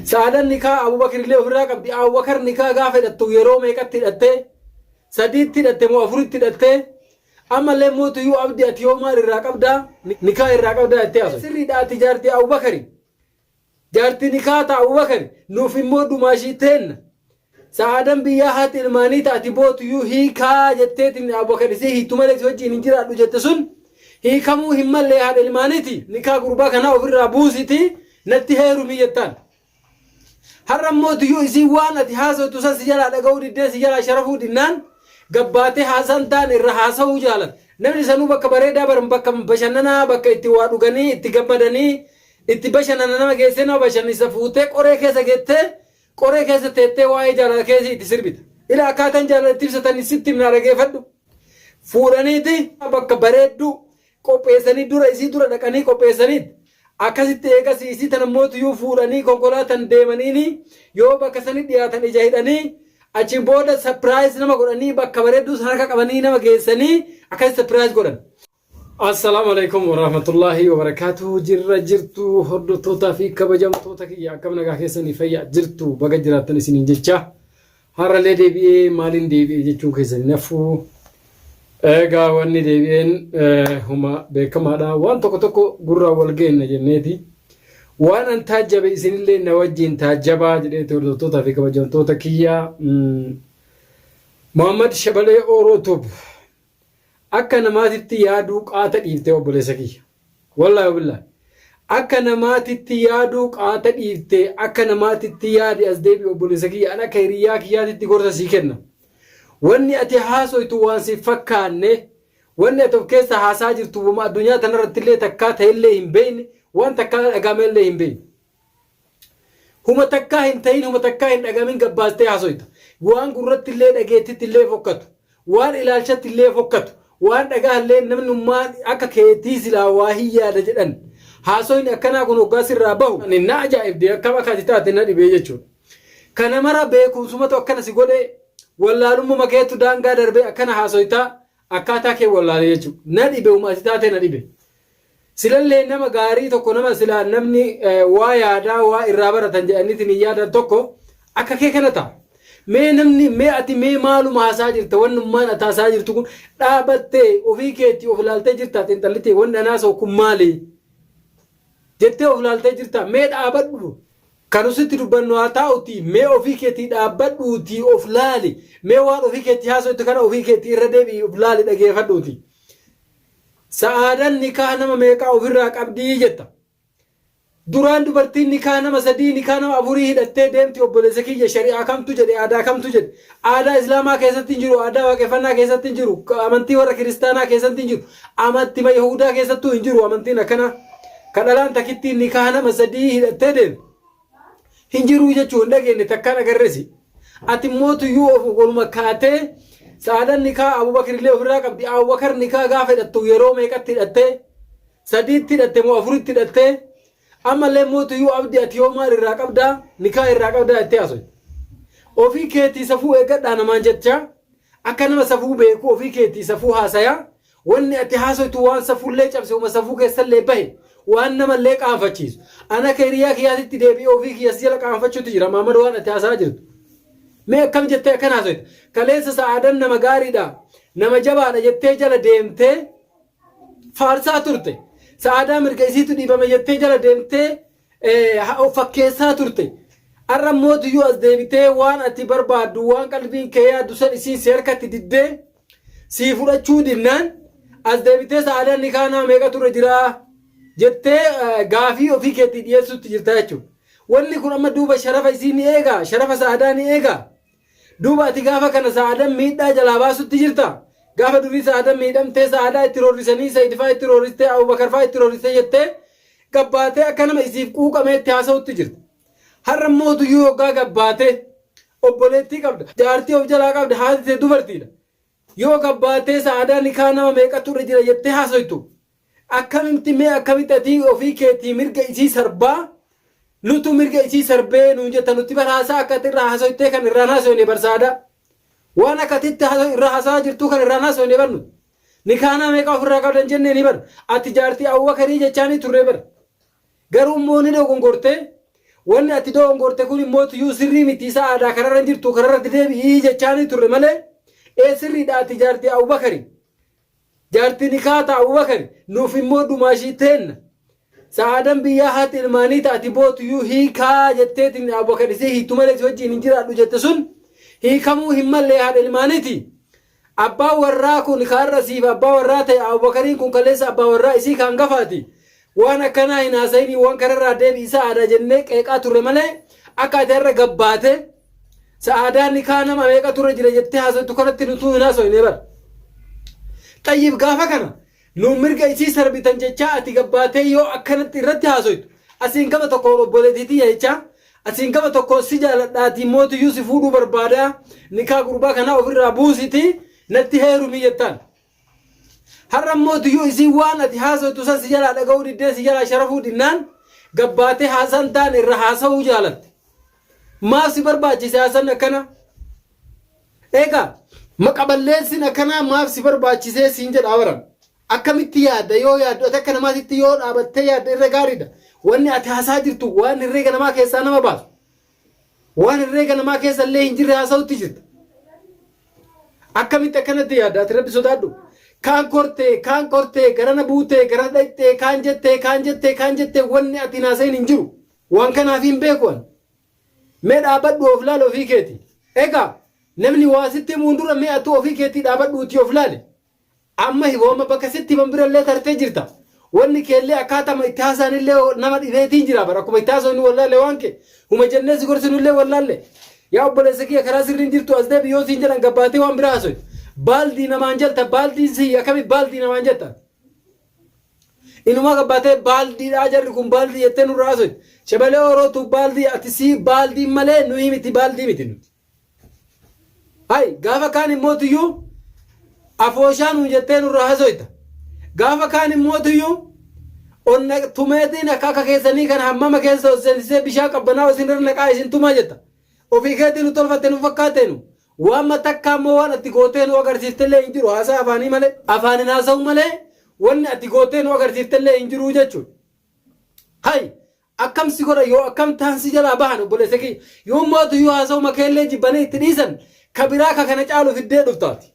Sa'aadan nikaa Abubakar illee ofirraa qabdi. Abubakar nikaa gaafa hidhattu yeroo meeqatti hidhattee? Sadiitti hidhatte moo afuritti hidhattee? Ammallee mootuyyuu abdi ati yoo maal irraa qabdaa? Nikaa irraa qabdaa jettee haasofte. Sirriidha ati jaartii Abubakari. Jaartii nikaa ta Abubakari. Nuuf immoo dumaashii teenna. Sa'aadan biyyaa haati ilmaanii ta ati bootuyyuu hiikaa jetteetiin Abubakar isii hiiktu malee si wajjiin hin jiraadhu jette sun hiikamuu hin mallee haadha ilmaaniiti. Nikaa gurbaa kanaa ofirraa buusiti natti heerumii jettaan. Har'a mootuyyuu isiin waan ati haasoftu san si jalaa dhaga'uu diddee si jalaa sharafuu dinnaan gabbaatee haasaan taane irra haasa'uu jaalata. Namni sanuu bakka bareedaa baran bakka bashannanaa bakka itti waa dhuganii itti gammadanii itti bashannana nama geessee nama bashannansiisa fuutee qoree keessa geettee qoree keessa teettee waa'ee jaalala keessi itti sirbita. Ila akkaataan jaalala itti ibsatan sitti himnaa dhageeffadhu. Fuudhaniiti bakka bareedduu qopheessanii dura isii dura dhaqanii qopheessaniit akkasitti eegas isii tana mootuyyuu fuudhanii konkolaatan deemaniini yoo bakka sani dhiyaatan ija hidhanii achiin booda surprise nama godhanii bakka bareedduu san harka qabanii nama geessanii akkasitti surprise godhan. Assalaamu alaikum warahmatullaahi wabarakaatuhu. Jirra jirtu hordoftootaa fi kabajamtoota kiyya, akkam nagaa keessanii, fayyaa jirtu? Baga jiraattan isiniin jecha. Har'allee deebi'ee maaliin deebi'e jechuun keessan hin hafu. Egaa wanni deebi'een huma beekamaadha. Waan tokko tokko gurraan wal geenna jenneeti. Waan an taajjabe isinillee na wajjin taajjabaa jedheeti hordoftootaa fi kabajamtoota kiyya. Muhammad Shabalee Ooroo Tube. Akka namaatitti yaaduu qaata dhiiftee obboleessa kiyya. Wallaahi wabillaahi. Akka namaatitti yaaduu qaata dhiiftee akka namaatitti yaadi as deebi'i obboleessa kiyya. An akka hiriyyaa kiyyaatitti gorsa sii kenna. Wanni ati haasoytu waan si fakkaanne, wanni ati of keessa haasaa jirtu wama addunyaa tanarratti illee takkaa ta'ellee hin beekne, waan takkaa dhagaame illee hin beekne. Huma takkaa hin ta'in, huma takkaa hin dhagamin gabbaastee haasoyta. Waan gurratti illee dhageettitti illee fokkatu. Waan ilaalchatti illee fokkatu. Waan dhagaa illee namnummaan akka keetii silaa waa hin yaada jedhan. Haasoyni akkanaa kun hoggaa sirraa bahu. Na ajaa'ibde, akkam akka ati taate na dhibee jechuudha. Kana mara beekumsumatu akkana si godhe, wallaalummuma keetu daangaa darbee akkana haasoytaa, akkaataa kee wallaalee jechuudha. Na dhibe, huma ati taate na dhibe. Silallee nama gaarii tokko, nama silaa namni waa yaadaa waa irraa baratan jedhaniitiin hin yaadan tokko akka kee kana ta'a. Mee namni mee ati mee maaluma haasaa jirta? Wannummaan ati haasaa jirtu kun dhaabattee ofii keetii of ilaaltee jirta, xiinxallitee wanni anaa haasa'u kun maali jettee of ilaaltee jirta? Mee dhaabadhu, kan sitti dubbannu haa taa'uti, mee ofii keetii dhaabbadhuutii of laali. Mee waan ofii keetii haasa'utti kana ofii keetii irra deebi'i, of laali, dhageeffadhuuti. Sa'aadan nikaah nama meeqaa ofirraa qabdii jetta. Duraan dubartiin nikaah nama sadii, nikaah nama afurii hidhattee deemti obboleessa kiyya, shari'aa kamtu jedhe, aadaa kamtu jedhe? Aadaa Islaamaa keessatti hin jiru, aadaa waaqeffannaa keessatti hin jiru, amantii warra kiristaanaa keessatti hin jiru, amantima Yahudaa keessattuu hin jiru amantiin akkanaa. Ka dhalaan takittiin nikaah nama sadii hidhattee deemtu. Hin jiruu jechuu hin dhageenye, takkaan agarresi. Ati mootuyyuu of waluma kaatee sa'aadan nikaa Abubakar illee ofirraa qabdi. Abubakar nikaa gaafa hidhattu yeroo meeqatti hidhattee? Sadiitti hidhatte moo afuritti hidhattee? Ammallee mootuyyuu abdi ati yoo maal irraa qabdaa? Nikaa irraa qabdaa jettee haasofte. Ofii keetii safuu eeggadhaa namaan jechaa akka nama safuu beeku ofii keetii safuu haasayaa. Wanni ati haasoytu waan safuullee cabse, uma safuu keessallee bahe, waan namallee qaanfachiisu. An akka hiriyaa kiyyaatitti deebi'ee ofii kiyya si jala qaanfachuutu jira Maamad waan ati haasaa jirtu. Mee akkam jettee akkana haasoyta? Kaleessa Sa'aadan nama gaariidha, nama jabaadha jettee jala deemtee faarsaa turte. Sa'aadaa mirga isiitu dhiibame jettee jala deemtee of fakkeessaa turte. Har'a mootiyyuu as deebitee waan ati barbaaddu, waan qalbiin kee yaaddu san isiin si harkatti diddee sii fudhachuu dinnaan as deebitee sa'aadaan nikaa nama meeqatu irra jiraa jettee gaafii ofii keetii dhiyeessuutti jirta jechuudha. Wanni kun amma duuba sharafa isii ni eegaa, sharafa sa'aadaa ni eegaa. Duuba ati gaafa kana sa'aadan miidhaa jalaa baasutti jirta. Gaafa durii sa'aadan miidhamtee sa'aadaa itti roorrisanii Sayid faa itti roorristee Abubakar faa itti roorristee jettee gabbaatee akka nama isiif quuqamee itti haasa'utti jirta. Har'a mootuyyuu yoggaa gabbaatee obboleettii qabda, jaartii of jalaa qabda, haati tee dubartiidha. Yoo gabbaatee sa'aadaa nikaa nama meeqatu irra jira jettee haasoytu akkamitti, mee akkamitti ati ofii keetii mirga isii sarbaa, nutu mirga isii sarbee nuun jetta? Nuti bar haasaa akka ati irraa haasoytee kan irraan haasoyne bar sa'aadaa. Waan akka ati itti irraa haasaa jirtuu kan irraan haasoyne bar nuti. Nikaa nama meeqa ofirraa qabdan jennee ni bar. Ati jaartii Abubakarii jechaanii turree bar. Garuu immoo ni dogongortee. Wanni ati dogongorte kun immoo tuyyuu sirrii miti isa aadaa kararra hin jirtu kararratti deebi'ii jechaanii turre malee ee sirriidha ati jaartii Abubakari. Jaartii nikaa ta Abubakari nuuf immoo dumaashii teenna. Sa'aadan biyyaa haati ilmaanii ta ati bootuyyuu hiikaa jetteetiin Abubakar isii hiiktu malee si wajjiin hin jiraadhu jette sun hiikamuu hin mallee haadha ilmaaniiti. Abbaan warraa kun ka har'a siif abbaa warraa ta'e Abubakariin kun kaleessa abbaa warraa isii ka hangafaati. Waan akkanaa hin haasayinii waan kanarraa deebi'i sa'aadaa jennee qeeqaa turre malee akka ati har'a gabbaate sa'aadaa nikaa nama meeqa turre jira jettee haasoftu kanatti nutuu hin haasoyne bar. Xayyib gaafa kana nu mirga isii sarbitan jechaa ati gabbaatee yoo akkanatti irratti haasoytu asiin gama tokkoon obboleettii tiyya jechaa asiin gama tokkoon si jaaladhaatii mootiyyuu si fuudhuu barbaadaa nikaa gurbaa kanaa ofirraa buusitii natti heerumii jettaan. Har'a mootiyyuu isiin waan ati haasoytu san si jalaa dhaga'uu diddee si jalaa sharafuu dinnaan gabbaatee haasaan taane irra haasa'uu jaalatte. Maaf si barbaachise haasan akkana? Egaa maqa balleessin akkanaa maaf si barbaachisee siin jedha baran. Akkamitti yaadda yoo yaaddu ati akka namaatitti yoo dhaabattee yaadda irra gaariidha. Wanni ati haasaa jirtu waan herreega namaa keessaa nama baasu. Waan herreega namaa keessa illee hin jirre haasa'utti jirta. Akkamitti akkanatti yaadda ati rabbi sodaadhu. Kaan kortee, kaan kortee, garana buutee, garana dhaqxee, kaan jettee, kaan jettee, kaan jettee wanni ati hin haasayin hin jiru. Waan kanaaf hin beeku ani. Mee dhaabadhu of laali ofii keeti. Egaa namni waa sitti himuun dura mee atuu ofii keetii dhaabadhuutii of laali. Amma hibooma bakka sitti himan birallee tartee jirta. Wanni keellee akkaatama itti haasa'anillee nama dhibeetiin jira bara akkuma itti haasa'u wallaalle waan kee. Huma jennee si gorsinullee wallaalle. Yaa obboleessa kiyya karaa sirriin jirtu as deebi yoo siin jedhan gabbaatee waan biraa haasoy. Baaldii namaan jelta baaldiin si akkami baaldii namaan jetta. Inumaa gabbaatee baaldiidhaa jarri kun baaldii jettee nurraa haasoy. Shabalee orootu baaldii ati sii baaldiin malee nuyi miti baaldii miti nuti. Hay gaafa kaan immoo tuyyuu afooshaa nuun jettee nurraa hasoyta. Gaafa kaan immoo tuyyuu onna tumeetiin akka akka keessanii kana hammama keessa ol seensisee bishaan qabbanaa isin irra naqaa isin tumaa jetta. Ofii keetii nu tolfatte nu fakkaateenu. Waan matakkaa immoo waan ati gootee nu agarsiiftellee hin jiru haasaa afaanii malee. Afaanin haasa'u malee wanni ati gootee nu agarsiiftellee hin jiru jechuudha. Hay Akkam si godhan yoo akkam tahan si jalaa bahan obboleessa kiyya. Yoo mootu yoo haasawuma keellee jibbanii itti dhiisan ka biraa ka kana caalu fiddee dhuftaati.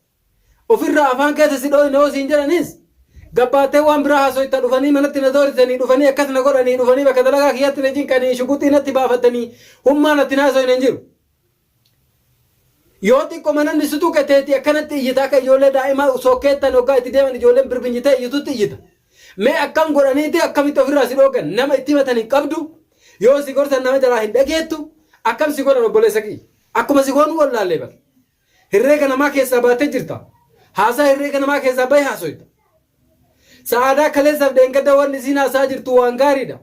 Ofirraa afaan keessa si dhooyne yoo siin jedhanis gabbaattee waan biraa haasoyta dhufanii manatti na doorsisanii dhufanii akkas na godhanii dhufanii bakka dalagaa kiyyatti na cinqanii shuguxii natti baafatanii hummaan atti hin haasoyne hin jiru. Yoo xiqqoma namni si tuqe teeti akkanatti iyyita akka ijoollee daa'imaa sokkeettan hoggaa itti deeman ijoolleen birbinyitee iyyitutti iyyita. Mee akkam godhaniiti akkamitti ofirraa si dhoogan nama itti himatan hin qabdu yoo si gorsan nama jalaa hin dhageettu akkam si godhan obboleessa kiyya. Akkuma si goonuu wallaallee bar. Herreega namaa keessaa baatee jirta. Haasaa herreega namaa keessaa bahe haasoyta. Sa'aadaa kaleessaaf dheengadda wanni isiin haasaa jirtu waan gaariidha.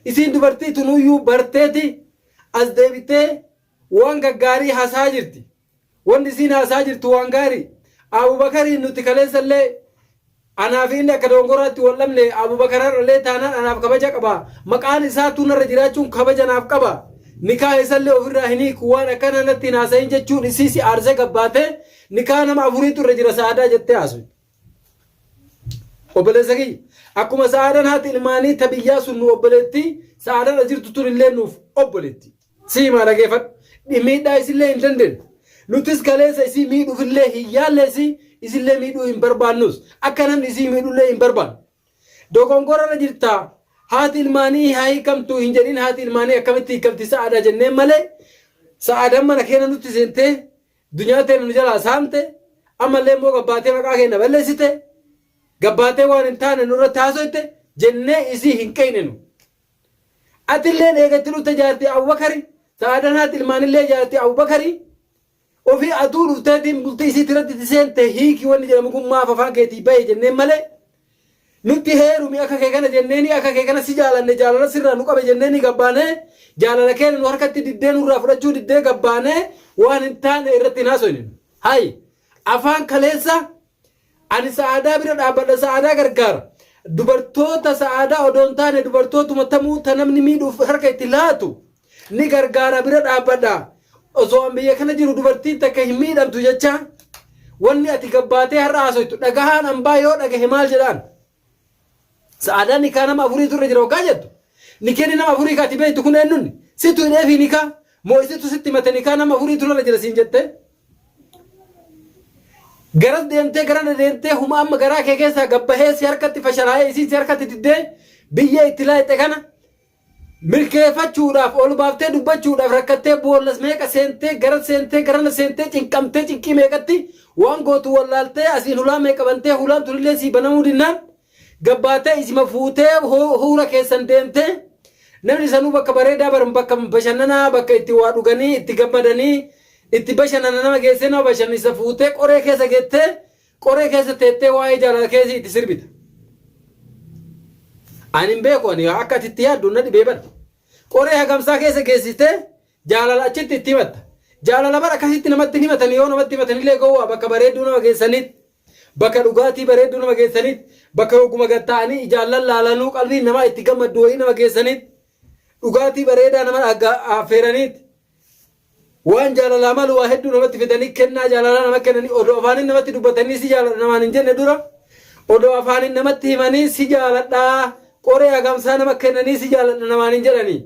Isiin dubartii tunuyyuu barteeti as deebitee waan gaggaarii hasaa jirti. Wanni isiin haasaa jirtu waan gaarii. Abubakariin nuti kaleessallee anaa fi inni akka dongoraatti wal dhabne Abubakar har'allee taanaan anaaf kabaja qaba. Maqaan isaatuu narra jiraachuun kabaja naaf qaba. Nikaa isallee ofirraa hin hiiku waan akkanaa natti hin haasayin jechuun isii si aarsee gabbaatee nikaa nama afuriitu irra jira sa'aadaa jettee haasoyte. Obboleessa kiyya akkuma sa'aadaan haati ilmaanii ta biyyaa sun nu obboleettii sa'aadaan as jirtu tun illee nuuf obboleetti. Si himaa dhageeffadhu. Miidhaa isillee hin dandeenyu. Nutis kaleessa isii miidhuufillee hin yaalle isii isillee miidhuu hin barbaannus. Akka namni isii miidhullee hin barbaannu. Dogongora irra jirta. Haati ilmaanii haa hiikamtu hin jedhin haati ilmaanii akkamitti hiikamti sa'aadha jenneen malee sa'aadaan mana keenya nutti seentee dunyaa teenya nu jalaa saamte ammallee immoo gabbaatee maqaa keenya balleessite gabbaatee waan hin taane nurratti haasoyte jennee isii hin qeynenu. Atilleen eega itti dhufte jaartii Abubakari, sa'aadan haati ilmaanillee jaartii Abubakari, ofii atuu dhufteetiin bultii isiitti irratti itti seente hiiki wanni jedhamu kun maaf afaan keetii bahe jenneen malee nutti heerumi akka kee kana jenneeni akka kee kana si jaalanne jaalala sirraa nu qabe jenneeni gabbaanee jaalala keenya nu harkatti diddee nurraa fudhachuu diddee gabbaanee waan hin taane irratti hin haasoyne. Hayi afaan kaleessa Ani sa'aadaa bira dhaabbadha, sa'aadaa gargaara. Dubartoota sa'aadaa odoo hin taane dubartootuma tamuu ta namni miidhuuf harka itti laatu ni gargaara bira dhaabbadha. Osoo an biyya kana jiru dubartiin takka hin miidhamtu jecha wanni ati gabbaatee har'a haasoytu dhagahaan ambaa yoo dhagahe maal jedhaan? Sa'aadaan nikaa nama afuriitu irra jira hoggaa jettu. Nikeenni nama afurii ka ati beektu kun eenyunni? Situ hidheefii nikaa? Moo isitu sitti himate nikaa nama afuriitu narra jira siin jettee? Garas deemtee garana deemtee huma amma garaa kee keessaa gabbahee si harkatti fashalaa'ee isiin si harkatti diddee biyyee itti laayxe kana milkeeffachuudhaaf ol baaftee dubbachuudhaaf rakkattee boollas meeqa seentee gara seentee garana seentee cinqamtee cinqii meeqatti waan gootu wallaaltee asiin hulaa meeqa bantee hulaan tunillee sii banamuu dinnaan gabbaatee isima fuutee huura keessan deemtee namni sanuu bakka bareedaa bar bakka bashannanaa bakka itti waa dhuganii itti gammadanii itti bashannana nama geessee nama bashannansiisa fuutee qoree keessa geettee qoree keessa teettee waa'ee jaalala keessi itti sirbita. Ani hin beeku ani akka ati itti yaaddu na dhibee bara. Qoree hagamsaa keessa geessistee jaalala achitti itti himatta. Jaalala bara akkasitti namatti hin himatani yoo namatti himatanillee gowwaa bakka bareedduu nama geessanitti bakka dhugaatii bareedduu nama geessanitti bakka hogguma gad taa'anii ijaan lallaalanuu qalbiin namaa itti gammaddu wayii nama geessanitti dhugaatii bareedaa nama affeeraniitti Waan jaalalaa malu waa hedduu namatti fidanii kennaa jaalalaa nama kennanii odoo afaaniin namatti dubbatanii si jaaladha namaan hin jenne dura odoo afaaniin namatti himanii si jaaladha qoree hagamsaa nama kennanii si jaaladha namaan hin jedhanii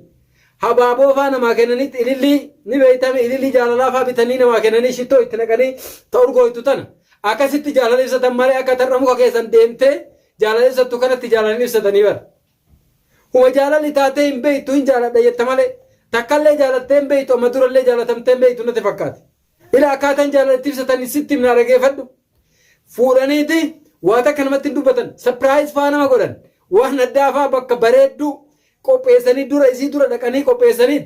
habaaboo faa namaa kennanitti ilillii ni beeytame ilillii jaalalaa faa bitanii namaa kennanii shittoo itti naqanii ta urgooytu tana akkasitti jaalala ibsatan malee akka tarra muka keessan deemtee jaalala ibsattu kanatti jaalala hin ibsatanii bara. Huma jaalalli taatee hin beektu hin jaaladha jetta malee takkallee jaalattee hin beektu amma durallee jaalatamtee hin beektu natti fakkaate. Ila akkaataan jaalala itti ibsatan sitti himnaa dhageeffadhu. Fuudhaniiti waa takka namatti hin dubbatan surprise faa nama godhan waan addaa faa bakka bareedduu qopheessanii dura isii dura dhaqanii qopheessaniit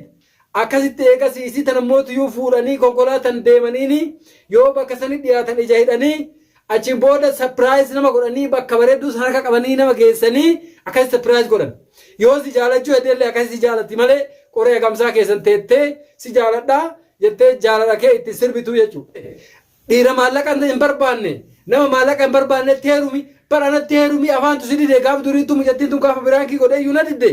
akkasitti eegas isii tana mootuyyuu fuudhanii konkolaatan deemaniini yoo bakka sani dhiyaatan ija hidhanii Achiin booda surprise nama godhanii bakka bareedduu san harka qabanii nama geessanii akkasi surprise godhan. Yoo si jaalachuu heddeellee akkasi si jaalatti malee qoree agamsaa keessan teettee si jaaladha jettee jaalala kee itti sirbitu jechuudha. Dhiira maallaqa hin barbaanne nama maallaqa hin barbaannetti heerumi bara anatti heerumi afaantu si dide gaaf duriitu mucattiin tun gaafa biraankii godhee iyyuu na didde.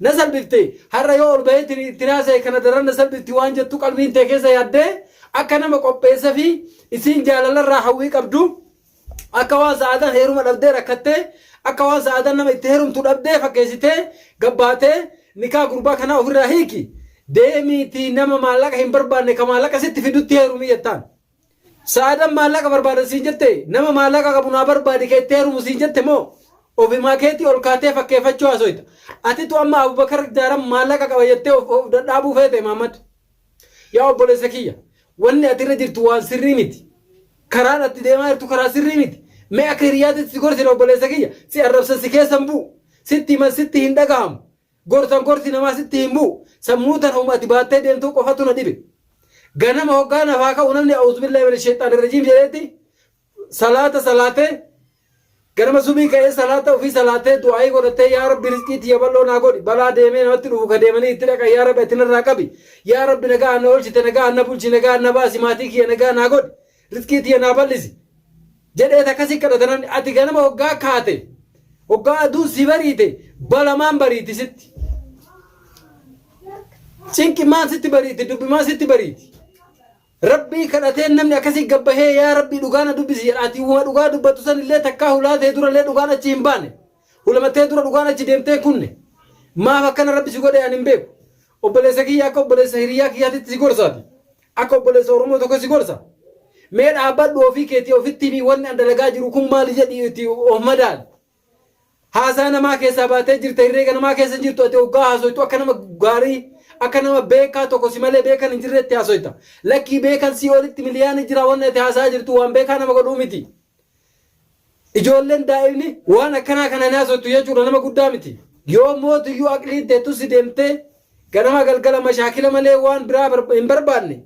Na salphifte har'a yoo ol bahee ittiin haasa'e kana daran na salphifti waan jettu qalbiin tee keessa yaaddee akka nama qopheessa fi isiin jaalalarraa hawwii qabdu akka waan sa'aadan heeruma dhabdee rakkattee akka waan sa'aadan nama itti heerumtu dhabdee fakkeessitee gabbaatee nikaa gurbaa kanaa ofirraa hiiki deemiitii nama maallaqa hin barbaanne ka maallaqa sitti fidutti heerumi jettaan. Sa'aadan maallaqa barbaada siin jette nama maallaqa qabu naa barbaadi ka itti heerumu siin jette moo ofimaa keetii ol kaatee fakkeeffachuu haasoyta. Atitu amma Abubakar Jaaram maallaqa qaba jettee of of dadhaabuu feete Mahammad. Yaa obboleessa kiyya wanni ati irra jirtu waan sirrii miti. Karaan ati deemaa jirtu karaa sirrii miti. Mee akka hiriyaatitti si gorsina obboleessa kiyya si arrabsan si keessa hin bu'u. Sitti himan sitti hin dhagahamu. Gorsan gorsi namaa sitti hin bu'u. Sammuu tana homa ati baattee deemtuu qofatu na dhibe. Ganama hoggaa nafaa ka'u namni a'uuzubillahi mina sheexaani rajiim jedheetti salaata salaatee ganama subii ka'ee salaata ofii salaatee du'aayii godhatee yaa rabbi rizqii tiyya bal'oo naa godhi balaa deemee namatti dhufu ka deemanii itti dhaqan yaa rabbi ati narraa qabi yaa rabbi nagaa na oolchite nagaa na bulchi nagaa na baasi maatii kiyya nagaa naa godhi rizqii tiyya naa bal'isi jedheet akkasii kadhata namni ati ganama hoggaa kaate hoggaa aduun si bariite balamaan bariiti sitti cinqimaan sitti bariiti dubbimaan sitti bariiti rabbii kadhatee namni akkasii gabbahee yaa rabbii dhugaa na dubbisi jedha ati uma dhugaa dubbattu san illee takkaa hulaa ta'e dura illee dhugaan achi hin baane hulamatee dura dhugaan achi deemtee kunne maaf akkana rabbi si godhe ani hin beeku obboleessa kiyya akka obboleessa hiriyaa kiyyaatitti si gorsaati Akka obboleessa Oromoo tokko si gorsa. Mee dhaabbadhu ofii keetii ofitti himi wanni an dalagaa jiru kun maali jedhi itti of madaali. Haasaa namaa keessaa baatee jirta herreega namaa keessa hin jirtu ati hoggaa haasoytu akka nama gaarii akka nama beekaa tokko si malee beekan hin jirreetti haasoyta. Lakkii beekan sii olitti miliyaani jira wanni ati haasaa jirtu waan beekaa nama godhuu miti. Ijoolleen daa'imni waan akkanaa kana hin haasoftu jechuudha nama guddaa miti. Yoo mootiyyuu aqliin teettu si deemtee ganama galgala mashaakila malee waan biraa hin barbaanne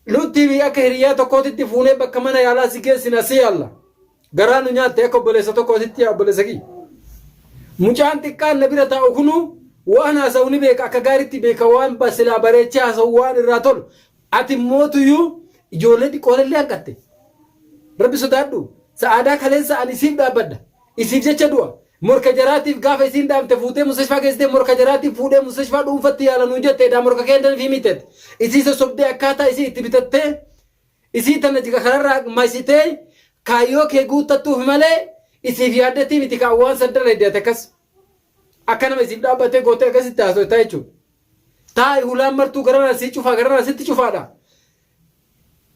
nutti fi akka hiriyyaa tokkootitti fuunee bakka mana yaalaa si geessina si yaalla. Garaa nu nyaatte akka obboleessa tokkootitti yaa obboleessa kiyya. Mucaan xiqqaan na bira taa'u kunuu waan haasa'u ni beeka akka gaariitti beeka waan silaa bareechee haasa'u waan irraa tolu. Ati mootuyyuu ijoollee xiqqoolellee hanqatte. Rabbi sodaadhu. Sa'aadaa kaleessa ani isiif dhaabbadha. Isiif jecha du'a. Morka jaraatiif gaafa isiin dhaamte fuutee mustashfaa geessitee morka jaraatiif fuudhee mustashfaa dhuunfatti yaala nuun jette edaa morka kee fi mitet. Isii sossobdee akkaataa isii itti bitattee isii tana jiga kanarraa maysitee kaayyoo kee guuttattuuf malee isiif yaaddetii miti kaa waan san dalaydde ati akkas. Akka nama isiif dhaabbattee gootee akkasitti haasoftaa jechuudha. Taa'i hulaan martuu garanaa sii cufaa garanaa sitti cufaadha.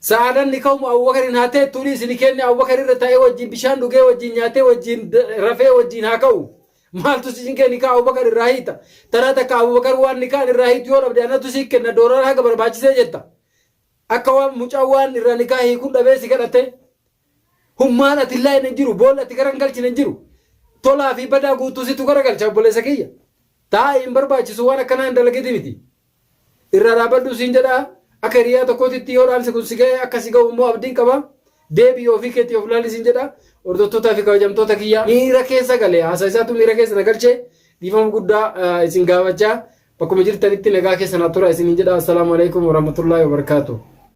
Sa'aadan nikahuma Abubakariin haa teettuu dhiisi nikeenni Abubakar irra taa'ee wajjin bishaan dhugee wajjin nyaatee wajjin rafee wajjin haa ka'u. Maaltu si cinqee nikaa Abubakar irraa hiita? Taraa takka Abubakar waan nikaan irraa hiitu yoo dhabde anatu sii kenna doolaara haga barbaachisee jetta. Akka waan mucaan waan irraa nikaa hiikun dhabee si kadhate. Hummaan ati illaa hin jiru boolla ati gara hin galchine hin jiru. Tolaa fi badaa guutuu situ gara galcha obboleessa kiyya. Taa'i hin barbaachisu waan akkanaa hin dalagiti miti. Irraa dhaabadhu siin jedha akka hiriyaa tokkootitti yoo dhaamsi kun si ga'e akka si ga'u immoo abdiin qaba. Deebi'i ofii keetii of laali siin jedha. Hordoftootaa fi kabajamtoota kiyya miira keessa gale haasaa isaatu miira keessa na galche dhiifama guddaa isin gaafachaa bakkuma jirtanitti nagaa keessa na tura isiniin jedha. Assalaamu alaikum warahmatullaahi wabarakaatuh.